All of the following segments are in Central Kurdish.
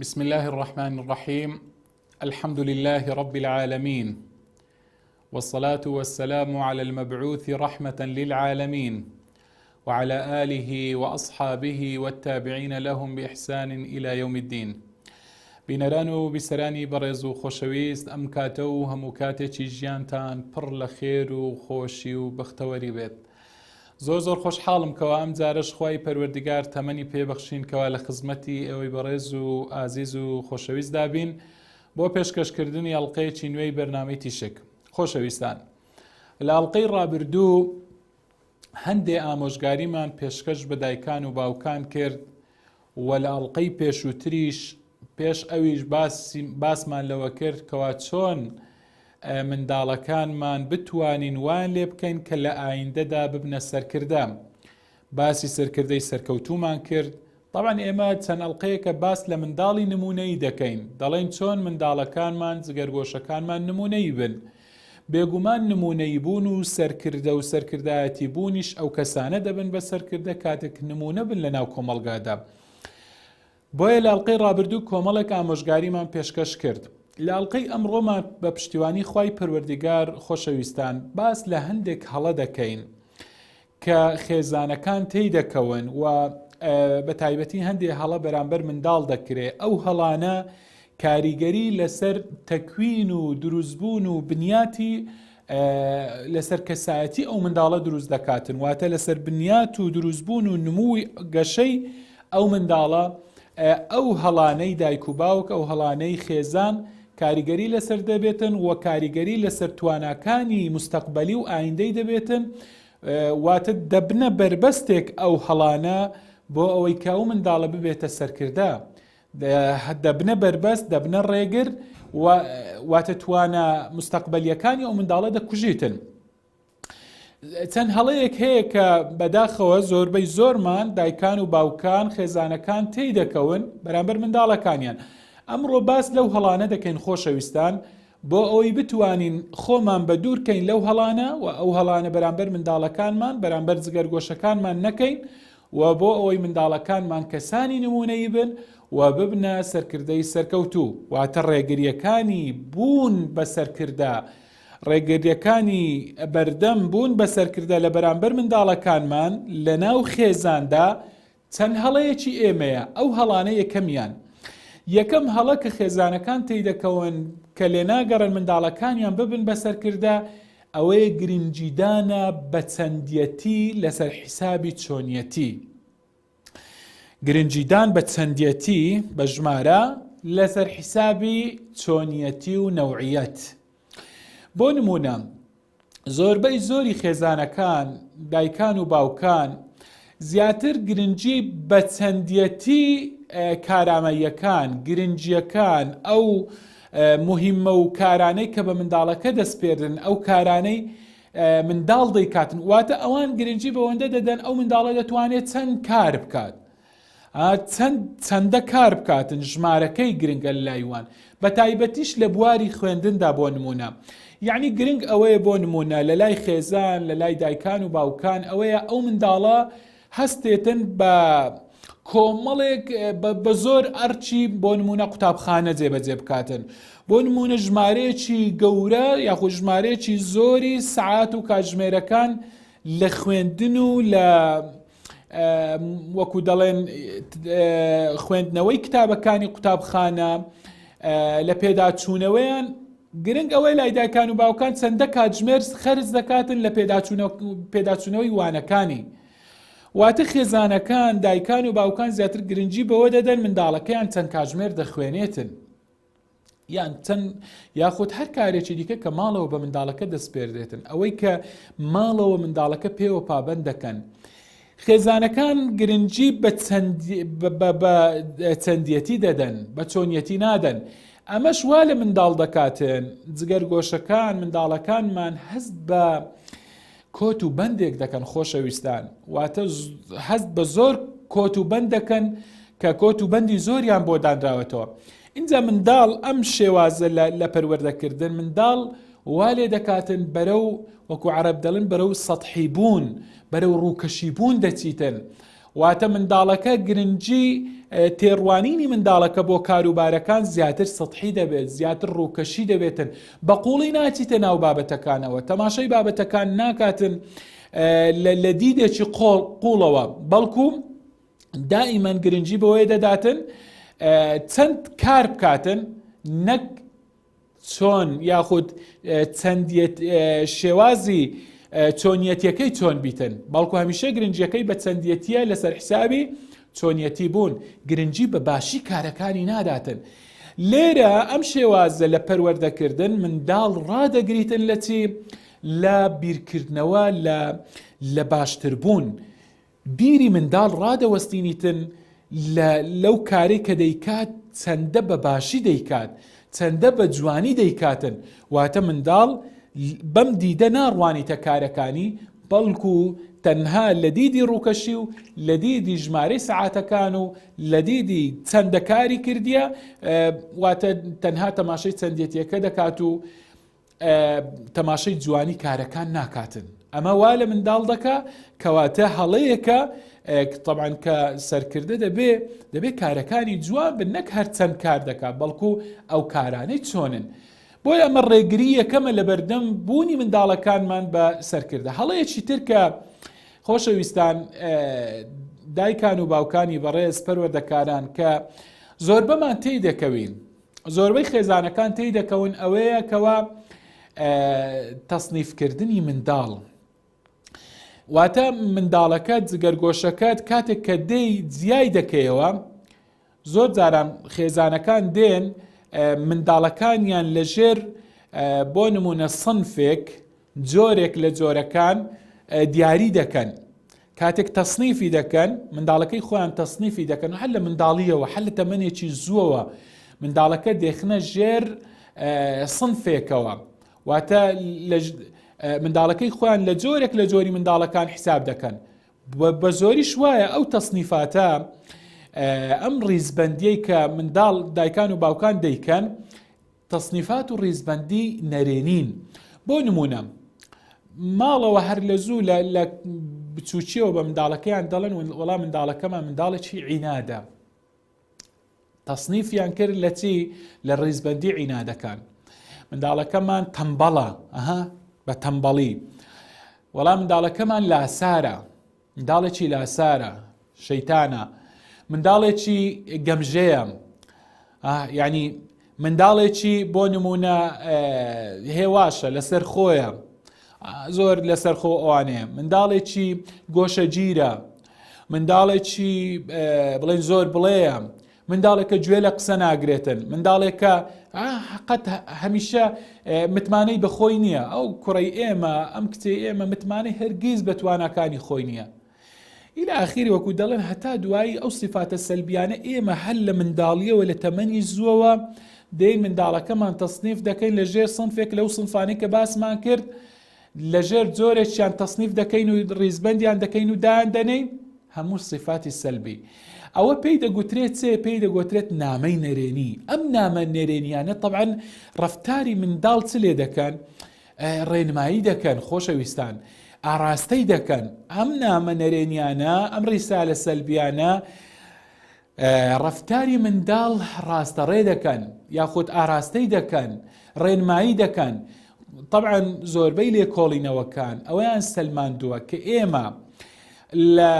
بسم الله الرحمن الرحیم الحمد لله رب العالمین والصلاة والسلام على المبعوث رحمة للعالمین وعلى آله وأصحابه والتابعین لهم بإحسان إلى يوم الدین بینەران و بیسەرانی بەڕێز و خۆشەویست ئەم کاتە و هەموو کاتێکی ژیانتان پڕ لە خێر و خۆشی و بەختەوەری بێت. زۆر زۆر خۆشحاڵم کەوا ئەم جارەش خوای پەروەردگار تەمەنی پێ بەخشین کەوا لە خزمەتی ئێوەی بەڕێز و ئازیز و خۆشەویستدا بین بۆ پێشکەشکردنی ئەڵلقەیەکی نوێی بەرنامەی تیشک. خۆشەویستان لە ئەڵلقەی ڕابردوو هەندێ ئامۆژگاریمان پێشکەش بە دایکان و باوکان کرد و لە ئەڵلقەی پێشووتریش پێش ئەویش باسمان لەوە کرد کەوا چۆن منداڵەکانمان بتوانین وایان لێ بکەین کە لە ئایندەدا ببنە سەرکردە. باسی سەرکردەی سەرکەوتوومان کرد. تەبعەن ئێمە چەند ئەڵقەیەکە باس لە منداڵی نموونەیی دەکەین، دەڵێین چۆن منداڵەکانمان، جگەرگۆشەکانمان نموونەیی بن. بێگومان نموونەیی بوون و سەرکردە و سەرکردایەتی بوونیش ئەو کەسانە دەبن بە سەرکردە کاتێک نموونە بن لەناو کۆمەڵگادا. بۆیە لە ئەڵقەی ڕابردوو کۆمەڵێک ئامۆژگاریمان پێشکەش کرد. لە ئەڵقەی ئەمڕۆمان بە پشتیوانی خوای پەروەردیگار خۆشەویستان باس لە هەندێک هەڵە دەکەین کە خێزانەکان تێی دەکەون و بە تایبەتی هەندێک هەڵە بەرامبەر منداڵ دەکرێ ئەو هەڵانە کاریگەری لەسەر تەکوین و دروستبوون و بنیاتی لەسەر کەسایەتی ئەو منداڵە دروست دەکاتن واتە لەسەر بنیات و دروستبوون و نمووی گەشەی ئەو منداڵە ئەو هەڵانەی دایک و باوک ئەو هەڵانەی خێزان کاریگەری لەسەر دەبێتن و کاریگەری لەسەر تواناکانی مستەقبلی و ئایندەی دەبێتن واتە دەبنە بەربەستێک ئەو هەڵانە بۆ ئەوەی کە ئەو منداڵە ببێتە سەرکردە دەبنە بەربەست، دەبنە ڕێگر و واتە توانا مستەقبەلیەکانی ئەو منداڵە دەکوژیتن. چەند هەڵەیەک هەیە کە بەداخەوە زۆربەی زۆرمان دایکان و باوکان خێزانەکان تێی دەکەون بەرامبەر منداڵەکانیان. ئەمڕۆ باس لەو هەڵانە دەکەین خۆشەویستان بۆ ئەوەی بتوانین خۆمان بە دوورکەین لەو هەڵانە و ئەو هەڵانە بەرامبەر منداڵەکانمان بەرامبەر جگەرگۆشەکانمان نەکەین و بۆ ئەوەی منداڵەکانمان کەسانی نموونەیی بن و ببنە سەرکردەی سەرکەوتوو، واتە ڕێگرییەکانی بوون بە سەرکردە، ڕێگرییەکانی بەردەم بوون بە سەرکردە لە بەرامبەر منداڵەکانمان لەناو خێزاندا چەند هەڵەیەکی ئێمەیە، ئەو هەڵانە یەکەمیان، یەکەم هەڵە کە خێزانەکان تێیدەکەون کە لێناگەڕێن منداڵەکانیان ببن بە سەرکردە، ئەوەیە گرنگیدانە بە چەندیەتی لەسەر حیسابی چۆنیەتی. گرنگیدان بە چەندیەتی بە ژمارە لەسەر حیسابی چۆنیەتی و نەوعیەت. بۆ نمونە زۆربەی زۆری خێزانەکان دایکان و باوکان زیاتر گرنگی بە چەندیەتی کارامەییەکان، گرنگییەکان، ئەو موهیمە و کارانەی کە بە منداڵەکە دەسپێرن، ئەو کارانەی منداڵ دەیکاتن، واتە ئەوان گرنگی بەوەندە دەدەن ئەو منداڵە دەتوانێت چەند کار بکات. چەند چەندە کار بکاتن ژمارەکەی گرنگە لای وان بە تایبەتیش لە بواری خوێندندا بۆ نمونە یعنی گرنگ ئەوەیە بۆ نمونە لە لای خێزان لە لای دایکان و باوکان ئەوەیە ئەو منداڵە هەستێتن بە کۆمەڵێک بە زۆر ئەرچی بۆ نمونە قوتابخانە جێبەجێ بکاتن بۆ نمونە ژمارەیەکی گەورە یاخود ژمارەیەکی زۆری سعات و کاتژمێرەکان لە خوێندن و لە وەکو دەڵێن خوێندنەوەی کتابەکانی قوتابخانە لە پێداچوونەوەیان گرنگ ئەوەی لای دایکان و باوکان چەندە کاتژمێر خەرج دەکاتن لە پێداچوونەوەی وانەکانی واتە خێزانەکان دایکان و باوکان زیاتر گرنگی بەوە دەدەن منداڵەکەیان چەند کاتژمێر دەخوێنێتن یان چەند یاخود هەر کارێکی دیکە کە ماڵەوە بە منداڵەکە دەسپێردرێتن ئەوەی کە ماڵەوە منداڵەکە پێوە پابند دەکەن خێزانەکان گرنگی بە چەندیەتی دەدەن بە چۆنیەتی نادەن ئەمەش وا لە منداڵ دەکاتن جگەرگۆشەکان منداڵەکانمان هەست بە کۆت و بەندێک دەکەن خۆشەویستان واتە هەست بە زۆر کۆت و بەند دەکەن کە کۆت و بەندی زۆریان بۆ دانراوەتەوە اینجا منداڵ ئەم شێوازە لە پەروەردەکردن منداڵ وا لێ دەکاتن بەرەو وەکو عەرەب دەڵێن بەرەو سەتحی بوون بەرەو ڕووکەشی بوون دەچیتن. واتە منداڵەکە گرنگی تێڕوانینی منداڵەکە بۆ کاروبارەکان زیاتر سەتحی دەبێت، زیاتر ڕووکەشی دەبێتن، بە قوڵی ناچیتە ناو بابەتەکانەوە، تەماشای بابەتەکان ناکاتن لە دیدێکی قوڵەوە، بەڵکو دائیمەن گرنگی بەوەیە دەداتن چەند کار بکاتن نەک چۆن یاخود چەندیەت شێوازی چۆنیەتیەکەی چۆن بیتن بەڵکو هەمیشە گرنگیەکەی بە چەندیەتیە لەسەر حسابی چۆنیەتی بوون گرنگی بە باشی کارەکانی ناداتن لێرە ئەم شێوازە لە پەروەردەکردن منداڵ ڕادەگریتن لە چی لە بیرکردنەوە لە لە باشتربوون بیری منداڵ ڕادەوەستینیتن لە لەو کارەی کە دەیکات چەندە بە باشی دەیکات، چەندە بە جوانی دەیکاتن، واتە منداڵ بەم دیدە ناڕوانیتە کارەکانی، بەڵکو تەنها لە دیدی ڕووکەشی و لە دیدی ژمارەی سەعاتەکان و لە دیدی چەندە کاری کردیە، واتە تەنها تەماشای چەندێتیەکە دەکات و تەماشەی جوانی کارەکان ناکاتن ئەمە وا لە منداڵ دەکا کەواتە هەڵەیەکە طبعا کە سەرکردە دەبێ دەبێ کارەکانی جوان بن نەک هەر چەند کار دەکات بەڵکو ئەو کارانەی چۆنن بۆیە ئەمە ڕێگری یەکەمە لە بەردەم بوونی منداڵەکانمان بە سەرکردە هەڵەیەکی تر کە خۆشەویستان دایکان و باوکانی بەڕێز پەروەردەکاران کە زۆربەمان تێی دەکەوین زۆربەی خێزانەکان تێی دەکەون ئەوەیە کەوا تەصنیفکردنی منداڵ واتە منداڵەکە جگەرگۆشەکەت کاتێک کە دێی جیای دەکەیەوە زۆر جاران خێزانەکان دێن منداڵەکانیان لەژێر بۆ نمونە سنفێک جۆرێک لە جۆرەکان دیاری دەکەن کاتێک تەسنیفی دەکەن منداڵەکەی خۆیان تەسنیفی دەکەن هەر لە منداڵیەوە هەر لە تەمەنێکی زووەوە منداڵەکە دێخنە ژێر سنفێکەوە واتە منداڵەکەی خۆیان لە جۆرێک لە جۆری منداڵەکان حیساب دەکەن بە زۆریش وایە ئەو تەسنیفاتە ئەم ڕیزبندیەی کە منداڵ دایکان و باوکان دەیکەن تەسنیفات و ڕیزبەندی نەرێنین. بۆ نموونە ماڵەوە هەر لە زوو لە بچووکیەوە بە منداڵەکەیان دەڵێن وەڵا منداڵەکەمان منداڵێکی عینادە. تەسنیفیان کرد لە چی؟ لە ڕیزبەندی عینادەکان. منداڵەکەمان تەمبەڵە، ئەها بە تەمبەڵی. وەڵا منداڵەکەمان لاسارە. منداڵێکی لاسارە، شەیتانە، منداڵێکی گەمژەیە، یعنی منداڵێکی بۆ نمونە هێواشە لەسەر خۆیە زۆر لەسەر خۆ ئەوانەیە منداڵێکی گۆشەگیرە منداڵێکی بڵێن زۆر بڵێە منداڵێکە گوێ لە قسە ناگرێتن، منداڵێکە قەت هەمیشە متمانەی بە خۆی نییە، ئەو کوڕەی ئێمە، ئەم کچەی ئێمە متمانەی هەرگیز بە تواناکانی خۆی نییە. ئیلى ئاخیری وەکو دەڵێن هەتا دوایی ئەو سیفاتە سەلبیانە ئێمە هەر لە منداڵیەوە لە تەمەنی زووەوە دێین منداڵەکەمان تەسنیف دەکەین لە ژێر سنفێک لەو سنفانەی کە باسمان کرد لەژێر جۆرێکیان تەسنیف دەکەین و ڕیزبەندیان دەکەین و دایان دەنێین هەموو سیفاتی سەلبی ئەوە پێی دەگوترێت چێ پێی دەگوترێت نامەی نەرێنی ئەم نامە نەرێنیانە طبعا ڕەفتاری منداڵ چ لێ دەکەن ڕێنمایی دەکەن خۆشەویستان ئاراستەی دەکەن ئەم نامە نەرێنیانە ئەم ڕیسالە سەلبیانە ڕەفتاری منداڵ ڕاستەڕێ دەکەن یاخود ئاراستەی دەکەن، ڕێنمایی دەکەن، تەبعەن زۆربەی لێکۆڵینەوەکان ئەوەیان سەلماندووە کە ئێمە لە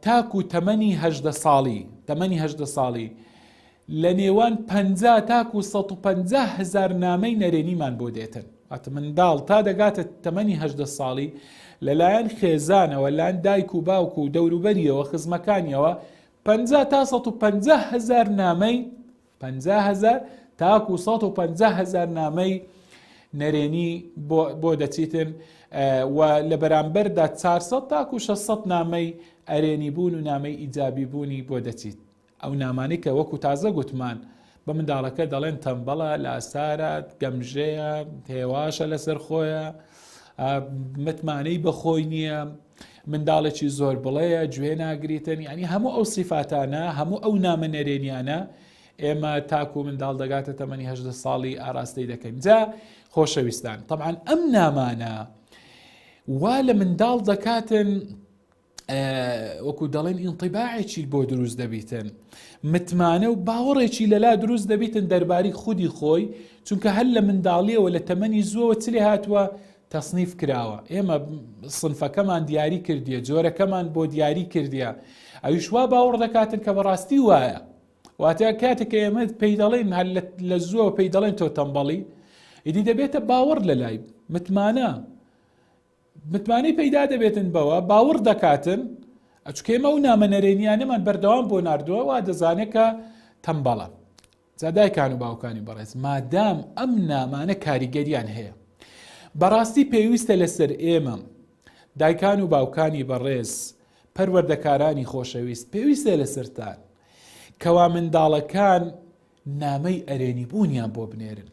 تاکو تەمەنی هەژدە ساڵی تەمەنی هەژدە ساڵی لە نێوان 50 تاکو 150 هزار نامەی نەرێنیمان بۆ دێتن واتە منداڵ تا دەگاتە تەمەنی هەژدە ساڵی لەلایەن خێزانەوە لایەن دایک و باوک و دەوروبەریەوە خزمەکانیەوە 50 تا 150 هەزار نامەی 50 هەزار تاکو 150 هەزار نامەی نەرێنی بۆ دەچیتن و لە بەرامبەردا 400 تاکو 600 نامەی ئەرێنی بوون و نامەی ئیجابی بوونی بۆ دەچیت ئەو نامانەی کە وەکو تازە گوتمان بە منداڵەکە دەڵێن تەمبەڵە لاسارە گەمژەیە هێواشە لەسەر خۆیە متمانەی بەخۆی نییە منداڵێکی زۆر بڵێیە گوێ ناگریتن یعنی هەموو ئەو سیفاتانە هەموو ئەو نامە نەرێنیانە ئێمە تاکو منداڵ دەگاتە تەمەنی هەدە ساڵی ئاراستەی دەکەین جا خۆشەویستان طبعا ئەم نامانە وا لە منداڵ دەکاتن. وەکو دەڵێن ئینتیباعێکی بۆ دروست دەبیتن متمانە و باوەڕێکی لەلا دروست دەبیتن دەرباری خودی خۆی چونکە هەر لە منداڵیەوە لە تەمەنی زووەوە چ لێ هاتووە تەسنیف کراوە ئێمە سنفەکەمان دیاری کردیە جۆرەکەمان بۆ دیاری کردیە ئەویش وا باوەڕ دەکاتن کە بەڕاستی وایە واتە کاتێک کە ئێمە پێی دەڵێن هەر لە زووەوە پێی دەڵێن تۆ تەمبەڵی ئیدی دەبێتە باوەڕ لە لای متمانە متمانەی پەیدا دەبێتن بەوە باوەڕ دەکاتن ئەچکە ئێمە ئەو نامە نەرێنیانەمان بەردەوام بۆ ناردووە وا دەزانێت کە تەمبەڵە جا دایکان و باوکانی بەڕێز مادام ئەم نامانە کاریگەریان هەیە بەڕاستی پێویستە لەسەر ئێمە دایکان و باوکانی بەڕێز پەروەردەکارانی خۆشەویست پێویستە لەسەرتان کەوا منداڵەکان نامەی ئەرێنی بوونیان بۆ بنێرن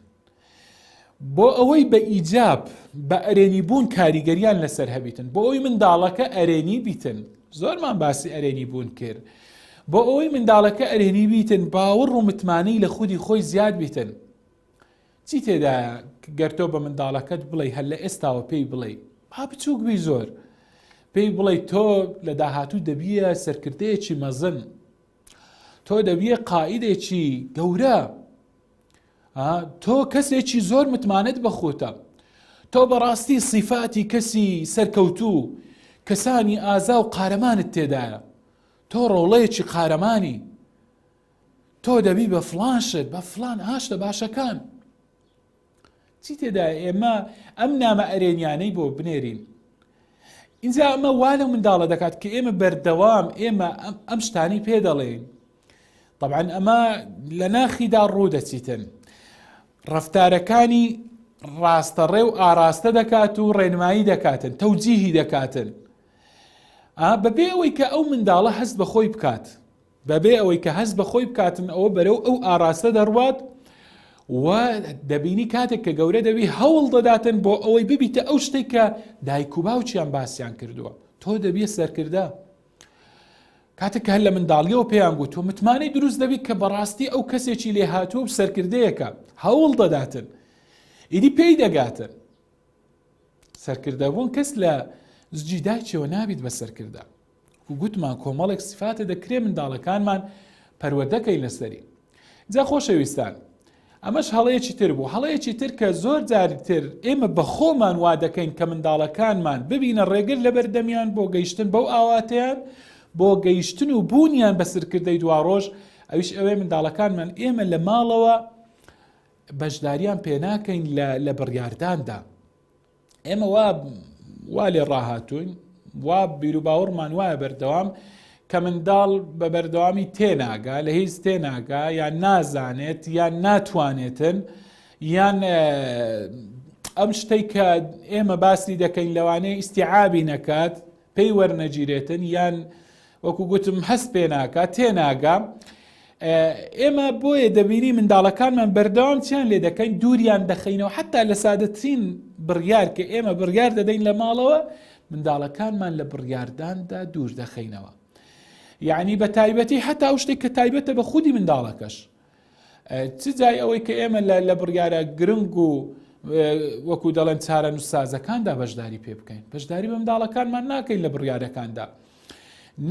بۆ ئەوەی بە ئیجاب بە ئەرێنی بوون کاریگەریان لەسەر هەبیتن بۆ ئەوی منداڵەکە ئەرێنی بیتن زۆرمان باسی ئەرێنی بوون کرد بۆ ئەوەی منداڵەکە ئەرێنی بیتن باوەڕ و متمانەی لە خودی خۆی زیاد بیتن چی تێدایە گەر تۆ بە منداڵەکەت بڵێ هەر لە ئێستاوە پێی بڵێ با بچووک بی زۆر پێی بڵێ تۆ لە داهاتوو دەبیە سەرکردەیەکی مەزن تۆ دەبیە قائیدێکی گەورە تۆ کەسێکی زۆر متمانەت بە خۆتە تۆ بەڕاستی سیفاتی کەسی سەرکەوتوو کەسانی ئازا و قارەمانت تێدایە تۆ ڕۆڵەیەکی قارەمانی تۆ دەبی بە فلان شت بە فلان ئاشتە باشەکان چی تێدا ئێمە ئەم نامە ئەرێنیانەی بۆ بنێرین اینجا ئەمە وا لەو منداڵە دەکات کە ئێمە بەردەوام ئێمە ئەم شتانی پێ دەڵێین طبعا ئەمە لە ناخیدا ڕوو دەچیتن ڕفتارەکانی ڕاستەڕێ و ئاراستە دەکات و ڕێنمایی دەکاتن تەوجیهی دەکاتن بەبێ ئەوەی کە ئەو منداڵە هەست بە خۆی بکات بەبێ ئەوەی کە هەست بە خۆی بکاتن ئەوە بەرەو ئەو ئاراستە دەڕوات و دەبینی کاتێک کە گەورە دەبی هەوڵ دەداتن بۆ ئەوەی ببیتە ئەو شتێک کە دایک و باوکیان باسییان کردووە تۆ دەبیە سەرکردە کاتێک کە هەر لە منداڵیەوە پێیان گوت تۆ متمانەی دروست دەبی کە بەڕاستی ئەو کەسێکی لێهاتووە و سەرکردەیەکە هەوڵ دەداتن ئیدی پێی دەگاتن سەرکردەبوون کەس لە زجی دایکیەوە نابیت بە سەرکردە وەکو گوتمان کۆمەڵێک سفاتە دەکرێ منداڵەکانمان پەروەردەکەین لەسەری جا خۆشەویستان ئەمەش هەڵەیەکی تر بوو هەڵەیەکی تر کە زۆر جاری تر ئێمە بە خۆمان وا دەکەین کە منداڵەکانمان ببینە ڕێگر لەبەر دەمیان بۆ گەیشتن بەو ئاواتەیان بۆ گەیشتن و بوونیان بە سەرکردەی دواڕۆژ ئەویش ئەوەیە منداڵەکانمان ئێمە لە ماڵەوە بەشداریان پێناکەین لە بڕیارداندا ئێمە وا وا لێ ڕاهاتوین وا بیروباوەڕمان وایە بەردەوام کە منداڵ بە بەردەوامی تێناگا لە هیچ تێناگا یان نازانێت یان ناتوانێتن یان ئەم شتێک کە ئێمە باسی دەکەین لەوانەیە ئیسیعابی نەکات پێی وەرنەگیرێتن یان وەکو گوتم هەست پێ ناکات تێناگا ئێمە بۆیە دەبینی منداڵەکانمان بەردەوام چیان لێ دەکەین دووریان دەخەینەوە حتا لە سادەترین بڕیار کە ئێمە بڕیار دەدەین لە ماڵەوە منداڵەکانمان لە بڕیارداندا دوور دەخەینەوە یعنی بە تایبەتی حتا ئەو شتێک کە تایبەتە بە خودی منداڵەکەش چ جای ئەوەی کە ئێمە لە بڕیارە گرنگ و وەکو دەڵێن چارەنووسسازەکاندا بەشداری پێ بکەین بەشداری بە منداڵەکانمان ناکەین لە بڕیارەکاندا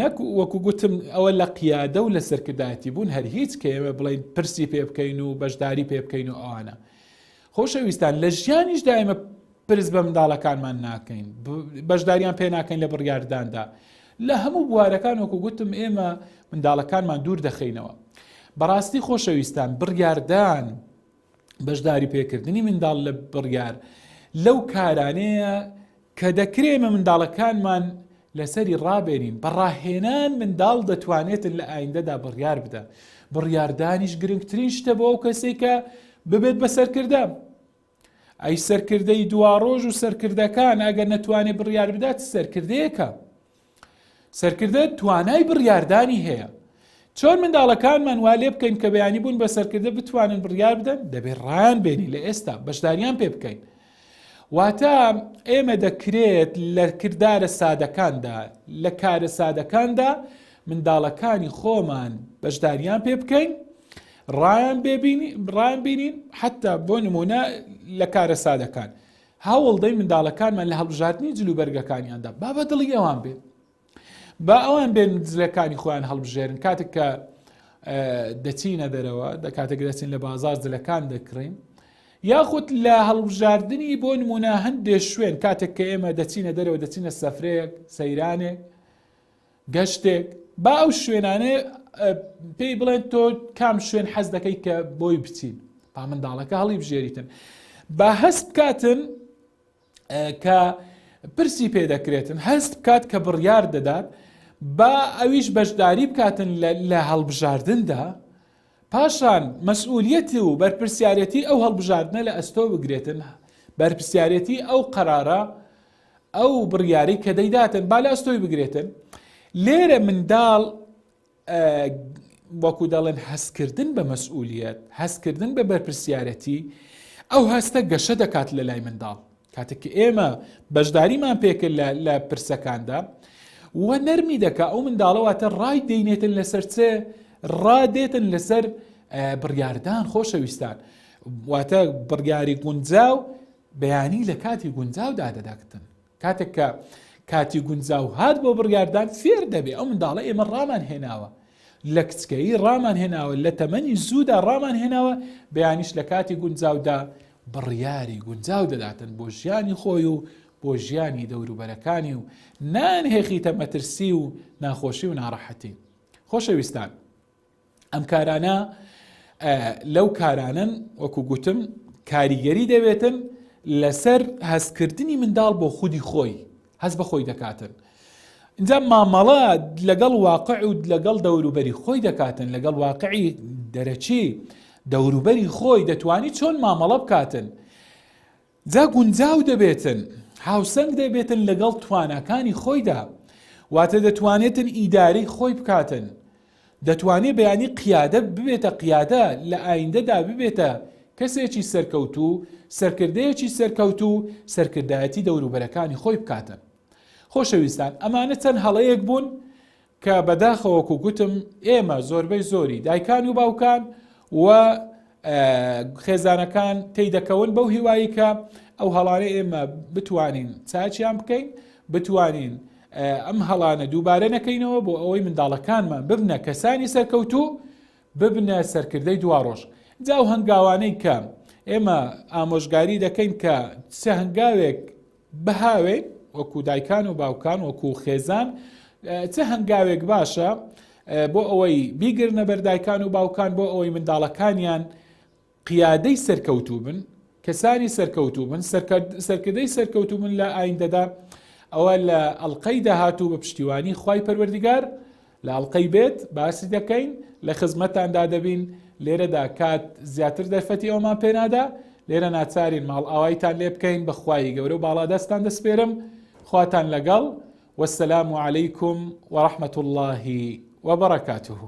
نەک وەکو گوتم ئەوە لە قیادە و لە سەرکردایەتی بوون هەر هیچ کە ئێمە بڵین پرسی پێ بکەین و بەشداری پێ بکەین و ئەوانە خۆشەویستان لە ژیانیشدا ئێمە پرس بە منداڵەکانمان ناکەین بەشداریان پێ ناکەین لە بڕیارداندا لە هەموو بوارەکان وەکو گوتم ئێمە منداڵەکانمان دوور دەخەینەوە بەڕاستی خۆشەویستان بڕیاردان بەشداری پێکردنی منداڵ لە بڕیار لەو کارانەیە کە دەکرێ ئێمە منداڵەکانمان لەسەری ڕابێنین بە ڕاهێنان منداڵ دەتوانێتن لە ئایندەدا بڕیار بدە بڕیاردانیش گرنگترین شتە بۆ ئەو کەسێک کە ببێت بە سەرکردە ئەی سەرکردەی دواڕۆژ و سەرکردەکان ئەگەر نەتوانێت بڕیار بدات سەرکردەیەکە سەرکردە توانای بڕیاردانی هەیە چۆن منداڵەکانمان وا لێ بکەین کە بەیانی بوون بە سەرکردە بتوانن بڕیار بدەن دەبێت ڕایان بێنی لە ئێستا بەشداریان پێ بکەین واتە ئێمە دەکرێت لە کردارە سادەکاندا لە کارە سادەکاندا منداڵەکانی خۆمان بەشداریان پێ بکەین ڕایان بێبینی ڕایان بینین حتا بۆ نمونە لە کارە سادەکان هەوڵدەین منداڵەکانمان لە هەڵبژاردنی جلوبەرگەکانیاندا با بە دڵی ئەوان بێ. با ئەوان بێن جلەکانی خۆیان هەڵبژێرن کاتێک کە دەچینە دەرەوە دەکاتێک دەچین لە بازار جلەکان دەکڕین یاخود لە هەڵبژاردنی بۆ نمونە هەندێک شوێن کاتێک کە ئێمە دەچینە دەرەوە دەچینە سەفرەیەک سەیرانێک گەشتێک با ئەو شوێنانە پێی بڵێن تۆ کام شوێن حەز دەکەی کە بۆی بچین با منداڵەکە هەڵی بژێریتن با هەست بکاتن کە پرسی پێ دەکرێتن هەست بکات کە بڕیار دەدات با ئەویش بەشداری بکاتن لە هەڵبژاردندا پاشان مەسئولیەت و بەرپرسیارەتی ئەو هەڵبژاردنە لە ئەستۆ بگرێتن بەرپرسیارەتی ئەو قەرارە ئەو بڕیارەی کە دەیداتن با لە ئەستۆی بگرێتن لێرە منداڵ وەکو دەڵێن هەستکردن بە مەسئولیت هەستکردن بە بەرپرسیارەتی ئەو هەستە گەشە دەکات لە لای منداڵ کاتێک کە ئێمە بەشداریمان پێکرد لە پرسەکاندا و نەرمی دەکا ئەو منداڵەواتە ڕای دەینێتن لەسەر چێ ڕادێتن لەسەر بڕیاردان خۆشەویستان واتە بڕیاری گونجاو بەیانی لە کاتی گونجاودا دەدەکتن کاتێک کە کاتی گونجاو هات بۆ بڕیاردان فێر دەبێ ئەو منداڵە ئێمە ڕامان هێناوە لە کچکەیی ڕامان هێناوە لە تەمەنی زوودا ڕامان هێناوە بەیانیش لە کاتی گونجاودا بڕیاری گونجاو دەداتن بۆ ژیانی خۆی و بۆ ژیانی دەوروبەرەکانی و نانهێخیتە مەترسی و ناخۆشی و ناڕەحەتی خۆشەویستان ئەم کارانە لەو کارانەن وەکو گوتم کاریگەری دەبێتن لەسەر هەستکردنی منداڵ بۆ خودی خۆی هەست بە خۆی دەکاتن اینجا مامەڵە لەگەڵ واقع و لەگەڵ دەوروبەری خۆی دەکاتن لەگەڵ واقعی دەرەکی دەوروبەری خۆی دەتوانی چۆن مامەڵە بکاتن جا گونجاو دەبێتن، هاوسەنگ دەبێتن لەگەڵ تواناکانی خۆیدا، واتە دەتوانێتن ئیدارەی خۆی بکاتن، دەتوانێ بەیانی قیادە ببێتە قیادە، لە ئایندەدا ببێتە کەسێکی سەرکەوتوو، سەرکردەیەکی سەرکەوتوو، سەرکردایەتی دەوروبەرەکانی خۆی بکاتن. خۆشەویستان ئەمانە چەند هەڵەیەک بوون کە بەداخەوە وەکو گوتم ئێمە زۆربەی زۆری دایکان و باوکان و خێزانەکان تێی دەکەون بەو هیوایی کە ئەو هەڵانە ئێمە بتوانین چاچیان بکەین بتوانین ئەم هەڵانە دووبارە نەکەینەوە بۆ ئەوەی منداڵەکانمان ببنە کەسانی سەرکەوتوو ببنە سەرکردەی دواڕۆژ جا ئەو هەنگاوانەی کە ئێمە ئامۆژگاری دەکەین کە چ هەنگاوێک بهاوێین وەکو دایکان و باوکان وەکو خێزان چ هەنگاوێک باشە بۆ ئەوەی بیگرنە بەر دایکان و باوکان بۆ ئەوەی منداڵەکانیان قیادەی سەرکەوتوو بن کەسانی سەرکەوتوو بن سەرکردەی سەرکەوتوو بن لە ئایندەدا ئەوە لە ئەڵلقەی داهاتوو بە پشتیوانی خوای پەروەردگار لە ئەڵقەی بێت باسی دەکەین لە خزمەتاندا دەبین لێرەدا کات زیاتر دەرفەتی ئەومان پێنادا لێرە ناچارین ماڵئاوایتان لێ بکەین بە خوای گەورە و باڵادەستان دەسپێرم خواتان لەگەڵ والسلام علیکم ورحمة الله وبرکاته.